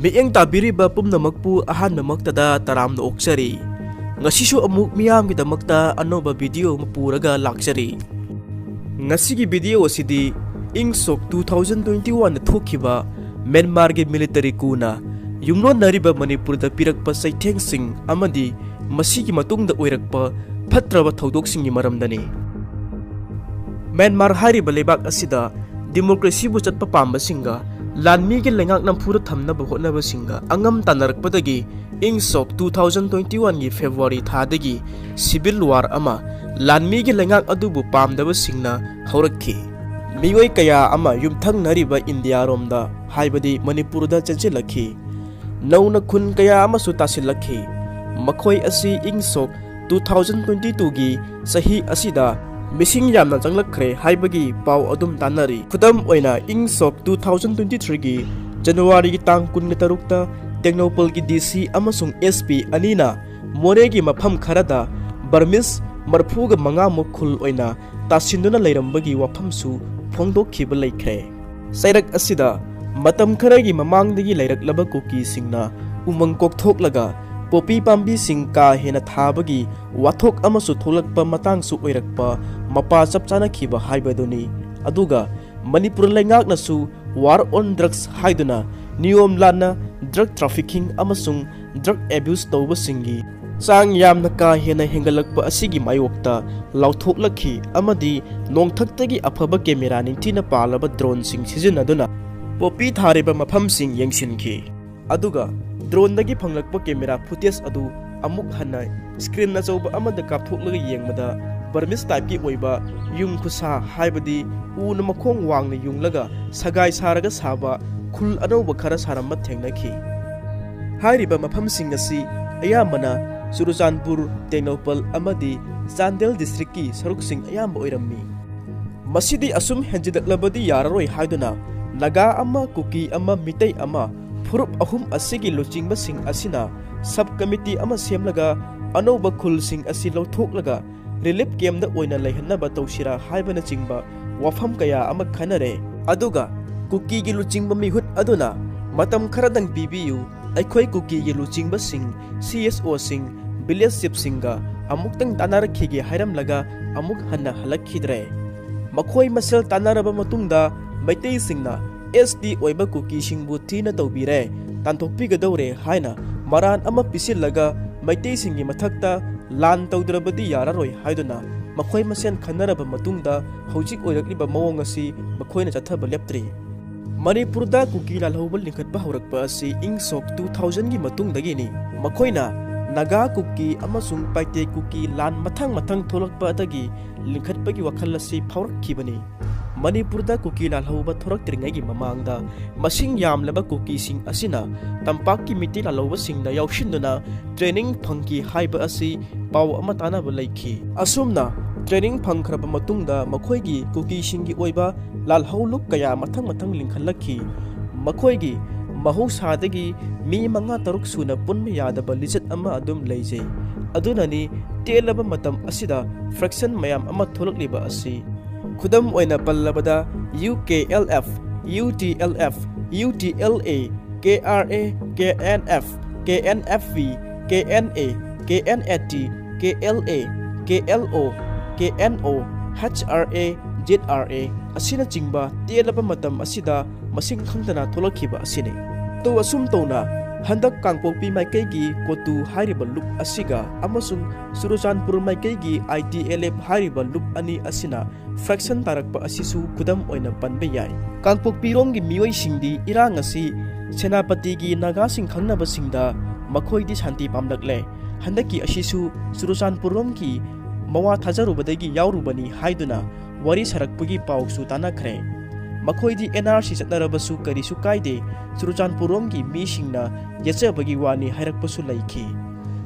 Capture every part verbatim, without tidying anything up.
ꯃꯤꯠꯌꯦꯡ ꯇꯥꯕꯤꯔꯤꯕ ꯄꯨꯝꯅꯃꯛꯄꯨ ꯑꯍꯥꯟꯕꯃꯛꯇꯗ ꯇꯔꯥꯝꯅ ꯑꯣꯛꯆꯔꯤ꯫ ꯉꯁꯤꯁꯨ ꯑꯃꯨꯛ ꯃꯤꯌꯥꯝꯒꯤꯗꯃꯛꯇ ꯑꯅꯧꯕ video ꯑꯃ ꯄꯨꯔꯒ ꯂꯥꯛꯆꯔꯤ꯫ ꯉꯁꯤꯒꯤ video ꯑꯁꯤꯗꯤ ꯏꯪ ꯁꯣꯛ two thousand twenty one ꯗ ꯊꯣꯛꯈꯤꯕ ꯃ꯭ꯌꯥꯟꯃꯥꯔꯒꯤ military coup ꯅ ꯌꯨꯝꯂꯣꯟꯅꯔꯤꯕ ꯃꯅꯤꯄꯨꯔꯗ ꯄꯤꯔꯛꯄ ꯆꯩꯊꯦꯡꯁꯤꯡ ꯑꯃꯗꯤ ꯃꯁꯤꯒꯤ ꯃꯇꯨꯡꯗ ꯑꯣꯏꯔꯛꯄ ꯐꯠꯇ꯭ꯔꯕ ꯊꯧꯗꯣꯛꯁꯤꯡꯒꯤ ꯃꯔꯝꯗꯅꯤ꯫ ꯃ꯭ꯌꯥꯟꯃꯥꯔ ꯍꯥꯏꯔꯤꯕ ꯂꯩꯕꯥꯛ ꯑꯁꯤꯗ democracy ꯕꯨ ꯆꯠꯄ ꯄꯥꯝꯕꯁꯤꯡꯒ ꯂꯥꯟꯃꯤꯒꯤ ꯂꯩꯉꯥꯛ ꯅꯝꯐꯨꯗ ꯊꯝꯅꯕ ꯍꯣꯠꯅꯕꯁꯤꯡꯒ ꯑꯉꯝ ꯇꯥꯟꯅꯔꯛꯄꯗꯒꯤ ꯏꯪ ꯁꯣꯛ two thousand twenty one ꯒꯤ February ꯊꯥꯗꯒꯤ civil war ꯑꯃ ꯂꯥꯟꯃꯤꯒꯤ ꯂꯩꯉꯥꯛ ꯑꯗꯨꯕꯨ ꯄꯥꯝꯗꯕꯁꯤꯡꯅ ꯍꯧꯔꯛꯈꯤ꯫ ꯃꯤꯑꯣꯏ ꯀꯌꯥ ꯑꯃ ꯌꯨꯝꯊꯪꯅꯔꯤꯕ ꯏꯟꯗꯤꯌꯥꯔꯣꯝꯗ, ꯍꯥꯏꯕꯗꯤ ꯃꯅꯤꯄꯨꯔꯗ ꯆꯦꯟꯁꯤꯜꯂꯛꯈꯤ꯫ ꯅꯧꯅ ꯈꯨꯟ ꯀꯌꯥ ꯑꯃꯁꯨ ꯇꯥꯁꯤꯜꯂꯛꯈꯤ꯫ ꯃꯈꯣꯏ ꯑꯁꯤ ꯏꯪ ꯁꯣꯛ two thousand twenty two ꯒꯤ ꯆꯍꯤ ꯑꯁꯤꯗ ꯃꯤꯁꯤꯡ ꯌꯥꯝꯅ ꯆꯪꯂꯛꯈ꯭ꯔꯦ ꯍꯥꯏꯕꯒꯤ ꯄꯥꯎ ꯑꯗꯨꯝ ꯇꯥꯟꯅꯔꯤ꯫ ꯈꯨꯗꯝ ꯑꯣꯏꯅ, ꯏꯪ ꯁꯣꯛ two thousand twenty three ꯒꯤ January ꯒꯤ ꯇꯥꯡ ꯀꯨꯟꯒ ꯇꯔꯨꯛꯇ ꯇꯦꯡꯅꯧꯄꯜꯒꯤ D C ꯑꯃꯁꯨꯡ S P ꯑꯅꯤꯅ ꯃꯣꯔꯦꯒꯤ ꯃꯐꯝ ꯈꯔꯗ Burmese ꯃꯔꯤꯐꯨꯒ ꯃꯉꯥ ꯃꯨꯛ ꯈꯨꯜ ꯑꯣꯏꯅ ꯇꯥꯁꯤꯟꯗꯨꯅ ꯂꯩꯔꯝꯕꯒꯤ ꯋꯥꯐꯝꯁꯨ ꯐꯣꯡꯗꯣꯛꯈꯤꯕ ꯂꯩꯈ꯭ꯔꯦ꯫ ꯆꯩꯔꯛ ꯑꯁꯤꯗ ꯃꯇꯝ ꯈꯔꯒꯤ ꯃꯃꯥꯡꯗꯒꯤ ꯂꯩꯔꯛꯂꯕ ꯀꯨꯀꯤꯁꯤꯡꯅ ꯎꯃꯪ ꯀꯣꯛꯊꯣꯛꯂꯒ ꯄꯣꯄꯤ ꯄꯥꯝꯕꯤꯁꯤꯡ ꯀꯥ ꯍꯦꯟꯅ ꯊꯥꯕꯒꯤ ꯋꯥꯊꯣꯛ ꯑꯃꯁꯨ ꯊꯣꯛꯂꯛꯄ ꯃꯇꯥꯡꯁꯨ ꯑꯣꯏꯔꯛꯄ ꯃꯄꯥ ꯆꯞ ꯆꯥꯅꯈꯤꯕ ꯍꯥꯏꯕꯗꯨꯅꯤ꯫ ꯑꯗꯨꯒ ꯃꯅꯤꯄꯨꯔ ꯂꯩꯉꯥꯛꯅꯁꯨ war on drugs ꯍꯥꯏꯗꯨꯅ ꯅꯤꯌꯣꯝ ꯂꯥꯟꯅ drug trafficking ꯑꯃꯁꯨꯡ drug abuse ꯇꯧꯕꯁꯤꯡꯒꯤ ꯆꯥꯡ ꯌꯥꯝꯅ ꯀꯥ ꯍꯦꯟꯅ ꯍꯦꯟꯒꯠꯂꯛꯄ ꯑꯁꯤꯒꯤ ꯃꯥꯌꯣꯛꯇ ꯂꯥꯎꯊꯣꯛꯂꯛꯈꯤ ꯑꯃꯗꯤ ꯅꯣꯡꯊꯛꯇꯒꯤ ꯑꯐꯕ camera ꯅꯤꯡꯊꯤꯅ ꯄꯥꯜꯂꯕ drone ꯁꯤꯡ ꯁꯤꯖꯤꯟꯅꯗꯨꯅ ꯄꯣꯄꯤ ꯊꯥꯔꯤꯕ ꯃꯐꯝꯁꯤꯡ ꯌꯦꯡꯁꯤꯟꯈꯤ꯫ ꯑꯗꯨꯒ drone ꯗꯒꯤ ꯐꯪꯂꯛꯄ camera footage ꯑꯗꯨ ꯑꯃꯨꯛ ꯍꯟꯅ screen ꯑꯆꯧꯕ ꯑꯃꯗ ꯀꯥꯞꯊꯣꯛꯂꯒ ꯌꯦꯡꯕꯗ Burmese type ꯀꯤ ꯑꯣꯏꯕ ꯌꯨꯝ ꯈꯨꯁꯥ, ꯍꯥꯏꯕꯗꯤ ꯎꯅ ꯃꯈꯣꯡ ꯋꯥꯡꯅ ꯌꯨꯡꯂꯒ ꯁꯒꯥꯏ ꯁꯥꯔꯒ ꯁꯥꯕ ꯈꯨꯜ ꯑꯅꯧꯕ ꯈꯔ ꯁꯥꯔꯝꯕ ꯊꯦꯡꯅꯈꯤ꯫ ꯍꯥꯏꯔꯤꯕ ꯃꯐꯝꯁꯤꯡ ꯑꯁꯤ ꯑꯌꯥꯝꯕꯅ ꯆꯨꯔꯆꯥꯟꯄꯨꯔ, ꯇꯦꯡꯅꯧꯄꯜ ꯑꯃꯗꯤ ꯆꯥꯟꯗꯦꯜ district ꯀꯤ ꯁꯔꯨꯛꯁꯤꯡ ꯑꯌꯥꯝꯕ ꯑꯣꯏꯔꯝꯃꯤ꯫ ꯃꯁꯤꯗꯤ ꯑꯁꯨꯝ ꯍꯦꯟꯖꯤꯜꯂꯛꯂꯕꯗꯤ ꯌꯥꯔꯔꯣꯏ ꯍꯥꯏꯗꯨꯅ ꯅꯥꯒꯥ ꯑꯃ, ꯀꯨꯀꯤ ꯑꯃ, ꯃꯤꯇꯩ ꯑꯃ, ꯐꯨꯔꯨꯞ ꯑꯍꯨꯝ ꯑꯁꯤꯒꯤ ꯂꯨꯆꯤꯡꯕꯁꯤꯡ ꯑꯁꯤꯅ sub committee ꯑꯃ ꯁꯦꯝꯂꯒ ꯑꯅꯧꯕ ꯈꯨꯜꯁꯤꯡ ꯑꯁꯤ ꯂꯧꯊꯣꯛꯂꯒ relief camp ꯇ ꯑꯣꯏꯅ ꯂꯩꯍꯟꯅꯕ ꯇꯧꯁꯤꯔꯥ ꯍꯥꯏꯕꯅꯆꯤꯡꯕ ꯋꯥꯐꯝ ꯀꯌꯥ ꯑꯃ ꯈꯟꯅꯔꯦ꯫ ꯑꯗꯨꯒ ꯀꯨꯀꯤꯒꯤ ꯂꯨꯆꯤꯡꯕ ꯃꯤꯍꯨꯠ ꯑꯗꯨꯅ "ꯃꯇꯝ ꯈꯔꯗꯪ ꯄꯤꯕꯤꯌꯨ, ꯑꯩꯈꯣꯏ ꯀꯨꯀꯤꯒꯤ ꯂꯨꯆꯤꯡꯕꯁꯤꯡ, ꯁꯤ ꯑꯦꯁ ꯑꯣꯁꯤꯡ, ꯚꯤꯂꯦꯖ ꯆꯤꯐꯁꯤꯡꯒ ꯑꯃꯨꯛꯇꯪ ꯇꯥꯟꯅꯔꯛꯈꯤꯒꯦ" ꯍꯥꯏꯔꯝꯂꯒ ꯑꯃꯨꯛ ꯍꯟꯅ ꯍꯜꯂꯛꯈꯤꯗ꯭ꯔꯦ꯫ ꯃꯈꯣꯏ ꯃꯁꯦꯜ ꯇꯥꯟꯅꯔꯕ ꯃꯇꯨꯡꯗ ꯃꯩꯇꯩꯁꯤꯡꯅ ꯑꯦꯁ ꯇꯤ ꯑꯣꯏꯕ ꯀꯨꯀꯤꯁꯤꯡꯕꯨ ꯊꯤꯅ ꯇꯧꯕꯤꯔꯦ, ꯇꯥꯟꯊꯣꯛꯄꯤꯒꯗꯧꯔꯦ ꯍꯥꯏꯅ ꯃꯔꯥꯟ ꯑꯃ ꯄꯤꯁꯤꯜꯂꯒ ꯃꯩꯇꯩꯁꯤꯡꯒꯤ ꯃꯊꯛꯇ ꯂꯥꯟ ꯇꯧꯗ꯭ꯔꯕꯗꯤ ꯌꯥꯔꯔꯣꯏ ꯍꯥꯏꯗꯨꯅ ꯃꯈꯣꯏ ꯃꯁꯦꯟ ꯈꯟꯅꯔꯕ ꯃꯇꯨꯡꯗ ꯍꯧꯖꯤꯛ ꯑꯣꯏꯔꯛꯂꯤꯕ ꯃꯑꯣꯡ ꯑꯁꯤ ꯃꯈꯣꯏꯅ ꯆꯠꯊꯕ ꯂꯦꯞꯇ꯭ꯔꯤ꯫ ꯃꯅꯤꯄꯨꯔꯗ ꯀꯨꯀꯤ ꯂꯥꯜꯍꯧꯕ ꯂꯤꯡꯈꯠꯄ ꯍꯧꯔꯛꯄ ꯑꯁꯤ ꯏꯪ ꯁꯣꯛ ꯇꯨ ꯊꯥꯎꯖꯟꯒꯤ ꯃꯇꯨꯡꯗꯒꯤꯅꯤ꯫ ꯃꯈꯣꯏꯅ ꯅꯥꯒꯥ ꯀꯨꯀꯤ ꯑꯃꯁꯨꯡ ꯄꯥꯏꯇꯦ ꯀꯨꯀꯤ ꯂꯥꯟ ꯃꯊꯪ ꯃꯊꯪ ꯊꯣꯛꯂꯛꯄꯗꯒꯤ ꯂꯤꯡꯈꯠꯄꯒꯤ ꯋꯥꯈꯜ ꯑꯁꯤ ꯐꯥꯎꯔꯛꯈꯤꯕꯅꯤ꯫ ꯃꯅꯤꯄꯨꯔꯗ ꯀꯨꯀꯤ ꯂꯥꯜꯍꯧꯕ ꯊꯣꯔꯛꯇ꯭ꯔꯤꯉꯩꯒꯤ ꯃꯃꯥꯡꯗ ꯃꯁꯤꯡ ꯌꯥꯝꯂꯕ ꯀꯨꯀꯤꯁꯤꯡ ꯑꯁꯤꯅ ꯇꯝꯄꯥꯛꯀꯤ ꯃꯤꯇꯩ ꯂꯥꯜꯍꯧꯕꯁꯤꯡꯗ ꯌꯥꯎꯁꯤꯟꯗꯨꯅ ꯇ꯭ꯔꯦꯅꯤꯡ ꯐꯪꯈꯤ ꯍꯥꯏꯕ ꯑꯁꯤ ꯄꯥꯎ ꯑꯃ ꯇꯥꯅꯕ ꯂꯩꯈꯤ꯫ ꯑꯁꯨꯝꯅ ꯇ꯭ꯔꯦꯅꯤꯡ ꯐꯪꯈ꯭ꯔꯕ ꯃꯇꯨꯡꯗ ꯃꯈꯣꯏꯒꯤ ꯀꯨꯀꯤꯁꯤꯡꯒꯤ ꯑꯣꯏꯕ ꯂꯥꯜꯍꯧ ꯂꯨꯞ ꯀꯌꯥ ꯃꯊꯪ ꯃꯊꯪ ꯂꯤꯡꯈꯠꯂꯛꯈꯤ꯫ ꯃꯈꯣꯏꯒꯤ ꯃꯍꯧꯁꯥꯗꯒꯤ ꯃꯤ ꯃꯉꯥ ꯇꯔꯨꯛ ꯁꯨꯅ ꯄꯨꯟꯕ ꯌꯥꯗꯕ ꯂꯤꯆꯠ ꯑꯃ ꯑꯗꯨꯝ ꯂꯩꯖꯩ꯫ ꯑꯗꯨꯅꯅꯤ ꯇꯦꯜꯂꯕ ꯃꯇꯝ ꯑꯁꯤꯗ ꯐ꯭ꯔꯦꯛꯁꯟ ꯃꯌꯥꯝ ꯑꯃ ꯊꯣꯛꯂꯛꯂꯤꯕ ꯑꯁꯤ꯫ ꯈꯨꯗꯝ ꯑꯣꯏꯅ ꯄꯜꯂꯕꯗ, U K L F, U T L F, U T L A, K R A, K N F, K N F B, K N A, K N A T, K L A, K L O, K N O, H R A, Z R A ꯑꯁꯤꯅꯆꯤꯡꯕ ꯇꯦꯜꯂꯕ ꯃꯇꯝ ꯑꯁꯤꯗ ꯃꯁꯤꯡ ꯈꯪꯗꯅ ꯊꯣꯛꯂꯛꯈꯤꯕ ꯑꯁꯤꯅꯤ꯫ ꯇꯧ ꯑꯁꯨꯝ ꯇꯧꯅ ꯍꯟꯗꯛ ꯀꯥꯡꯄꯣꯛꯄꯤ ꯃꯥꯏꯀꯩꯒꯤ ꯀꯣꯇꯨ ꯍꯥꯏꯔꯤꯕ ꯂꯨꯞ ꯑꯁꯤꯒ ꯑꯃꯁꯨꯡ ꯆꯨꯔꯆꯥꯟꯄꯨꯔ ꯃꯥꯏꯀꯩꯒꯤ ꯑꯥꯏ ꯇꯤ ꯑꯦꯜ ꯑꯦꯐ ꯍꯥꯏꯔꯤꯕ ꯂꯨꯞ ꯑꯅꯤ ꯑꯁꯤꯅ ꯐ꯭ꯔꯦꯛꯁꯟ ꯇꯥꯔꯛꯄ ꯑꯁꯤꯁꯨ ꯈꯨꯗꯝ ꯑꯣꯏꯅ ꯄꯟꯕ ꯌꯥꯏ꯫ ꯀꯥꯡꯄꯣꯛꯄꯤꯔꯣꯝꯒꯤ ꯃꯤꯑꯣꯏꯁꯤꯡꯗꯤ ꯏꯔꯥꯡ ꯑꯁꯤ ꯁꯦꯅꯥꯄꯇꯤꯒꯤ ꯅꯥꯒꯥꯁꯤꯡ ꯈꯪꯅꯕꯁꯤꯡꯗ ꯃꯈꯣꯏꯗꯤ ꯁꯥꯟꯇꯤ ꯄꯥꯝꯂꯛꯂꯦ꯫ ꯍꯟꯗꯛꯀꯤ ꯑꯁꯤꯁꯨ ꯆꯨꯔꯆꯥꯟꯄꯨꯔꯔꯣꯝꯒꯤ ꯃꯋꯥ ꯊꯥꯖꯔꯨꯕꯗꯒꯤ ꯌꯥꯎꯔꯨꯕꯅꯤ ꯍꯥꯏꯗꯨꯅ ꯋꯥꯔꯤ ꯁꯥꯔꯛꯄꯒꯤ ꯄꯥꯎꯁꯨ ꯇꯥꯅꯈ꯭ꯔꯦ꯫ ꯃꯈꯣꯏꯗꯤ ꯑꯦꯟ ꯑꯥꯔ ꯁꯤ ꯆꯠꯅꯔꯕꯁꯨ ꯀꯔꯤꯁꯨ ꯀꯥꯏꯗꯦ, ꯆꯨꯔꯆꯥꯟꯄꯨꯔꯔꯣꯝꯒꯤ ꯃꯤꯁꯤꯡꯅ ꯌꯦꯠꯆꯕꯒꯤ ꯋꯥꯅꯤ ꯍꯥꯏꯔꯛꯄꯁꯨ ꯂꯩꯈꯤ꯫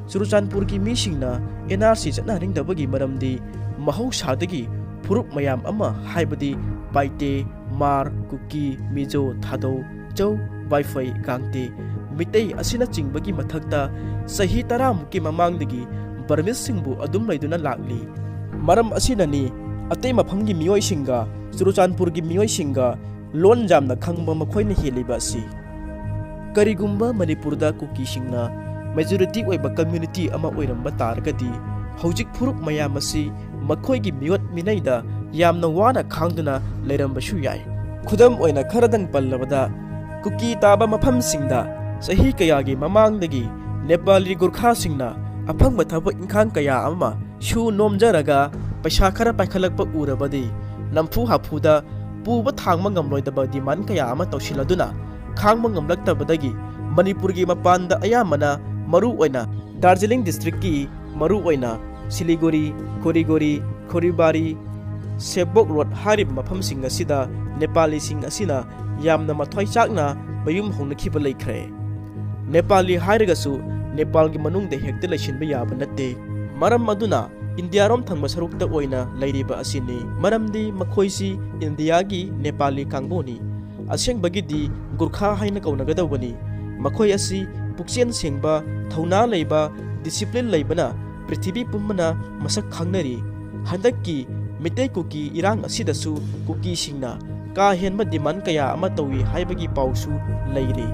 ꯆꯨꯔꯆꯥꯟꯄꯨꯔꯒꯤ ꯃꯤꯁꯤꯡꯅ ꯑꯦꯟ ꯑꯥꯔ ꯁꯤ ꯆꯠꯅꯍꯟꯅꯤꯡꯗꯕꯒꯤ ꯃꯔꯝꯗꯤ ꯃꯍꯧꯁꯥꯗꯒꯤ ꯐꯨꯔꯨꯞ ꯃꯌꯥꯝ ꯑꯃ, ꯍꯥꯏꯕꯗꯤ ꯄꯥꯏꯇꯦ, ꯃꯥꯔ, ꯀꯨꯀꯤ, ꯃꯤꯖꯣ, ꯊꯥꯗꯧ, ꯆꯧ, ꯋꯥꯏꯐꯩ, ꯒꯥꯡꯇꯦ, ꯃꯤꯇꯩ ꯑꯁꯤꯅꯆꯤꯡꯕꯒꯤ ꯃꯊꯛꯇ ꯆꯍꯤ ꯇꯔꯥꯃꯨꯛꯀꯤ ꯃꯃꯥꯡꯗꯒꯤ ꯕꯔꯃꯤꯁꯁꯤꯡꯕꯨ ꯑꯗꯨꯝ ꯂꯩꯗꯨꯅ ꯂꯥꯛꯂꯤ꯫ ꯃꯔꯝ ꯑꯁꯤꯅꯅꯤ ꯑꯇꯩ ꯃꯐꯝꯒꯤ ꯃꯤꯑꯣꯏꯁꯤꯡꯒ ꯆꯨꯔꯆꯥꯟꯄꯨꯔꯒꯤ ꯃꯤꯑꯣꯏꯁꯤꯡꯒ ꯂꯣꯟ ꯌꯥꯝꯅ ꯈꯪꯕ ꯃꯈꯣꯏꯅ ꯍꯦꯜꯂꯤꯕ ꯑꯁꯤ꯫ ꯀꯔꯤꯒꯨꯝꯕ ꯃꯅꯤꯄꯨꯔꯗ ꯀꯨꯀꯤꯁꯤꯡꯅ ꯃꯦꯖꯣꯔꯤꯇꯤ ꯑꯣꯏꯕ ꯀꯝꯃ꯭ꯌꯨꯅꯤꯇꯤ ꯑꯃ ꯑꯣꯏꯔꯝꯕ ꯇꯥꯔꯒꯗꯤ, ꯍꯧꯖꯤꯛ ꯐꯨꯔꯨꯞ ꯃꯌꯥꯝ ꯑꯁꯤ ꯃꯈꯣꯏꯒꯤ ꯃꯤꯑꯣꯠ ꯃꯤꯅꯩꯗ ꯌꯥꯝꯅ ꯋꯥꯅ ꯈꯥꯡꯗꯨꯅ ꯂꯩꯔꯝꯕꯁꯨ ꯌꯥꯏ꯫ ꯈꯨꯗꯝ ꯑꯣꯏꯅ ꯈꯔꯗꯪ ꯄꯜꯂꯕꯗ, ꯀꯨꯀꯤ ꯇꯥꯕ ꯃꯐꯝꯁꯤꯡꯗ ꯆꯍꯤ ꯀꯌꯥꯒꯤ ꯃꯃꯥꯡꯗꯒꯤ ꯅꯦꯄꯥꯂꯤ ꯒꯨꯔꯈꯥꯁꯤꯡꯅ ꯑꯐꯪꯕ ꯊꯕꯛ ꯏꯪꯈꯥꯡ ꯀꯌꯥ ꯑꯃ ꯁꯨ ꯅꯣꯝꯖꯔꯒ ꯄꯩꯁꯥ ꯈꯔ ꯄꯥꯏꯈꯠꯂꯛꯄ ꯎꯔꯕꯗꯤ, ꯅꯝꯐꯨ ꯍꯥꯐꯨꯗ ꯄꯨꯕ ꯊꯥꯡꯕ ꯉꯝꯂꯣꯏꯗꯕ ꯗꯤꯃꯥꯟ ꯀꯌꯥ ꯑꯃ ꯇꯧꯁꯤꯜꯂꯗꯨꯅ ꯈꯥꯡꯕ ꯉꯝꯂꯛꯇꯕꯗꯒꯤ ꯃꯅꯤꯄꯨꯔꯒꯤ ꯃꯄꯥꯟꯗ ꯑꯌꯥꯝꯕꯅ, ꯃꯔꯨ ꯑꯣꯏꯅ ꯗꯥꯔꯖꯤꯂꯤꯡ ꯗꯤꯁꯇ꯭ꯔꯤꯛꯀꯤ ꯃꯔꯨ ꯑꯣꯏꯅ ꯁꯤꯂꯤꯒꯨꯔꯤ, ꯈꯣꯔꯤꯒꯣꯔꯤ, ꯈꯣꯔꯤꯕꯥꯔꯤ, ꯁꯦꯕꯣꯛ ꯔꯣꯗ ꯍꯥꯏꯔꯤꯕ ꯃꯐꯝꯁꯤꯡ ꯑꯁꯤꯗ ꯅꯦꯄꯥꯂꯤꯁꯤꯡ ꯑꯁꯤꯅ ꯌꯥꯝꯅ ꯃꯊ꯭ꯋꯥꯏ ꯆꯥꯛꯅ ꯃꯌꯨꯝ ꯍꯣꯡꯅꯈꯤꯕ ꯂꯩꯈ꯭ꯔꯦ꯫ ꯅꯦꯄꯥꯂꯤ ꯍꯥꯏꯔꯒꯁꯨ ꯅꯦꯄꯥꯜꯒꯤ ꯃꯅꯨꯡꯗ ꯍꯦꯛꯇ ꯂꯩꯁꯤꯟꯕ ꯌꯥꯕ ꯅꯠꯇꯦ꯫ ꯃꯔꯝ ꯑꯗꯨꯅ ꯏꯟꯗꯤꯌꯥꯔꯣꯝ ꯊꯪꯕ ꯁꯔꯨꯛꯇ ꯑꯣꯏꯅ ꯂꯩꯔꯤꯕ ꯑꯁꯤꯅꯤ꯫ ꯃꯔꯝꯗꯤ ꯃꯈꯣꯏꯁꯤ ꯏꯟꯗꯤꯌꯥꯒꯤ ꯅꯦꯄꯥꯂꯤ ꯀꯥꯡꯕꯨꯅꯤ꯫ ꯑꯁꯦꯡꯕꯒꯤꯗꯤ ꯒꯨꯔꯈꯥ ꯍꯥꯏꯅ ꯀꯧꯅꯒꯗꯧꯕꯅꯤ꯫ ꯃꯈꯣꯏ ꯑꯁꯤ ꯄꯨꯛꯆꯦꯜ ꯁꯦꯡꯕ, ꯊꯧꯅꯥ ꯂꯩꯕ, ꯗꯤꯁꯤꯄ꯭ꯂꯤꯟ ꯂꯩꯕꯅ ꯄ꯭ꯔꯤꯊꯤꯕꯤ ꯄꯨꯝꯕꯅ ꯃꯁꯛ ꯈꯪꯅꯔꯤ꯫ ꯍꯟꯗꯛꯀꯤ ꯃꯤꯇꯩ ꯀꯨꯀꯤ ꯏꯔꯥꯡ ꯑꯁꯤꯗꯁꯨ ꯀꯨꯀꯤꯁꯤꯡꯅ ꯀꯥ ꯍꯦꯟꯕ ꯗꯤꯃꯥꯟ ꯀꯌꯥ ꯑꯃ ꯇꯧꯏ ꯍꯥꯏꯕꯒꯤ ꯄꯥꯎꯁꯨ ꯂꯩꯔꯤ꯫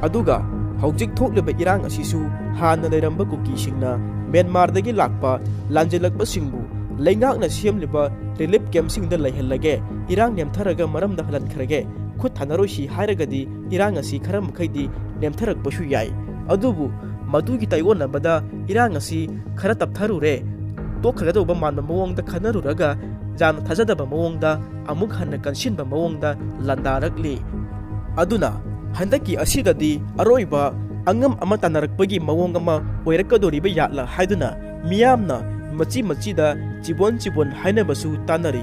ꯑꯗꯨꯒ ꯍꯧꯖꯤꯛ ꯊꯣꯛꯂꯤꯕ ꯏꯔꯥꯡ ꯑꯁꯤꯁꯨ ꯍꯥꯟꯅ ꯂꯩꯔꯝꯕ ꯀꯨꯀꯤꯁꯤꯡꯅ ꯃ꯭ꯌꯥꯟꯃꯥꯔꯗꯒꯤ ꯂꯥꯛꯄ ꯂꯥꯟꯖꯦꯜꯂꯛꯄꯁꯤꯡꯕꯨ ꯂꯩꯉꯥꯛꯅ ꯁꯦꯝꯂꯤꯕ ꯔꯤꯂꯤꯐ ꯀꯦꯝꯞꯁꯤꯡꯗ ꯂꯩꯍꯜꯂꯒꯦ, ꯏꯔꯥꯡ ꯅꯦꯝꯊꯔꯒ ꯃꯔꯝꯗ ꯍꯜꯍꯟꯈ꯭ꯔꯒꯦ, ꯈꯨꯠ ꯊꯥꯅꯔꯣꯏꯁꯤ ꯍꯥꯏꯔꯒꯗꯤ ꯏꯔꯥꯡ ꯑꯁꯤ ꯈꯔ ꯃꯈꯩꯗꯤ ꯅꯦꯝꯊꯔꯛꯄꯁꯨ ꯌꯥꯏ꯫ ꯑꯗꯨꯕꯨ ꯃꯗꯨꯒꯤ ꯇꯥꯏꯑꯣꯟꯅꯕꯗ ꯏꯔꯥꯡ ꯑꯁꯤ ꯈꯔ ꯇꯞꯊꯔꯨꯔꯦ, ꯇꯣꯛꯈ꯭ꯔꯒꯗꯧꯕ ꯃꯥꯟꯕ ꯃꯑꯣꯡꯗ ꯈꯟꯅꯔꯨꯔꯒ ꯌꯥꯝꯅ ꯊꯥꯖꯗꯕ ꯃꯑꯣꯡꯗ, ꯑꯃꯨꯛ ꯍꯟꯅ ꯀꯟꯁꯤꯟꯕ ꯃꯑꯣꯡꯗ ꯂꯥꯟꯗꯥꯔꯛꯂꯤ꯫ ꯑꯗꯨꯅ ꯍꯟꯗꯛꯀꯤ ꯑꯁꯤꯗꯗꯤ ꯑꯔꯣꯏꯕ ꯑꯉꯝ ꯑꯃ ꯇꯥꯟꯅꯔꯛꯄꯒꯤ ꯃꯑꯣꯡ ꯑꯃ ꯑꯣꯏꯔꯛꯀꯗꯧꯔꯤꯕ ꯌꯥꯠꯂ ꯍꯥꯏꯗꯨꯅ ꯃꯤꯌꯥꯝꯅ ꯃꯆꯤ ꯃꯆꯤꯗ ꯆꯤꯕꯣꯟ ꯆꯤꯕꯣꯟ ꯍꯥꯏꯅꯕꯁꯨ ꯇꯥꯟꯅꯔꯤ꯫